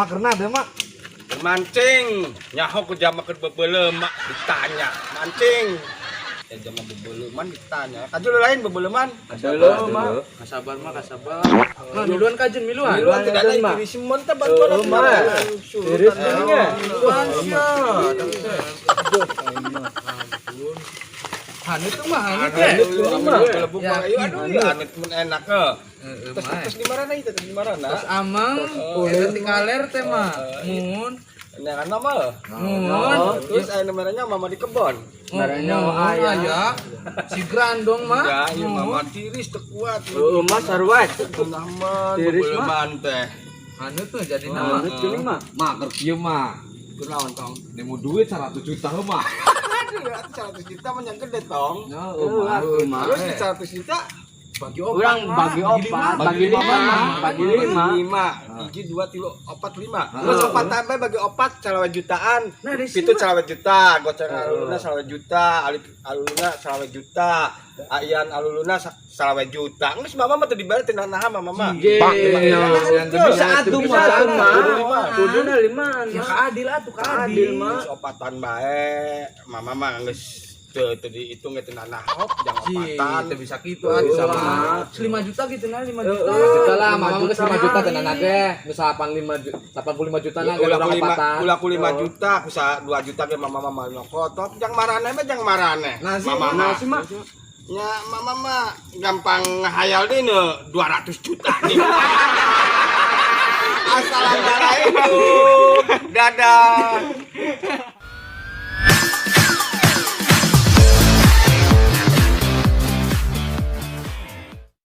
Mak kena deh, Mak. Mancing, nyaho ku jama keur bebeuleum mak ditanya. Mancing. Ya jama bebeuleman ditanya. Kajul lain bebeuleman. Dulu, Mak. Kasabar mah, kasabar. Mah miluan kajen miluan. Miluan tidak ada Mak. tiris mun teh bantuan Oh, Mak. Tiris nya. Miluan sia. Hanut tuh mah hanut teh. Aduh, ayo aduh ya anut mun enak ke. Heeh, Terus mah. terus di mana itu? Terus di mana? Terus amang eta ti kaler teh mah. Mun. Neangan mama. Mun. Terus aya merenya mama di kebon. Merenya Mun, aya. aya. Si grandong mah. Ya, ieu mama tiris teu kuat. Heeh, Mas sarua. Tenaman, Tiris, Mak. bebeuleman teh. Hanut tuh jadi nama. Hanut geuning mah. Mak keur kieu mah. Kunaon tong? Nemu duit 100 juta heuh mah. Aduh, atuh 100 juta mah yang gede tong. Heeh, atuh, Mak. Terus di 100 juta Bagi opat. Urang mah. bagi opat, bagi lima, bagi lima. lima, hiji, dua, tilu, opat, lima. Terus opat tambah bagi opat salawe jutaan. Nah, di Itu salawe juta, goceng aluluna salawe juta, alip aluluna salawe juta, aian aluluna salawe juta. Geus mama mah teu dibayar teu naha mama mah. Bisa atuh, Mak. Kuduna lima. Ya keadil atuh Adil, keadil. Mak. Geus opatan bae, mama mah geus teu teu dihitung ge teu naha hop jang Ci, opatan. teu bisa kitu atuh Bisa, mah. 5 juta gitu nah 5 juta. Heeh. Juta lah, mama geus 5 juta Mah. tenan ge. Geus 85 juta, 85 juta na ge Ulah urang ku lima, opatan. ulah ku 5 juta, ku sa 2 juta ge mama mah nyokot. Top jang marane mah jang marane. Nasi, Mama mah. nasi, Mak. Ya, mama mah gampang ngehayal deh ne 200 juta nih. Assalamualaikum. Dadah.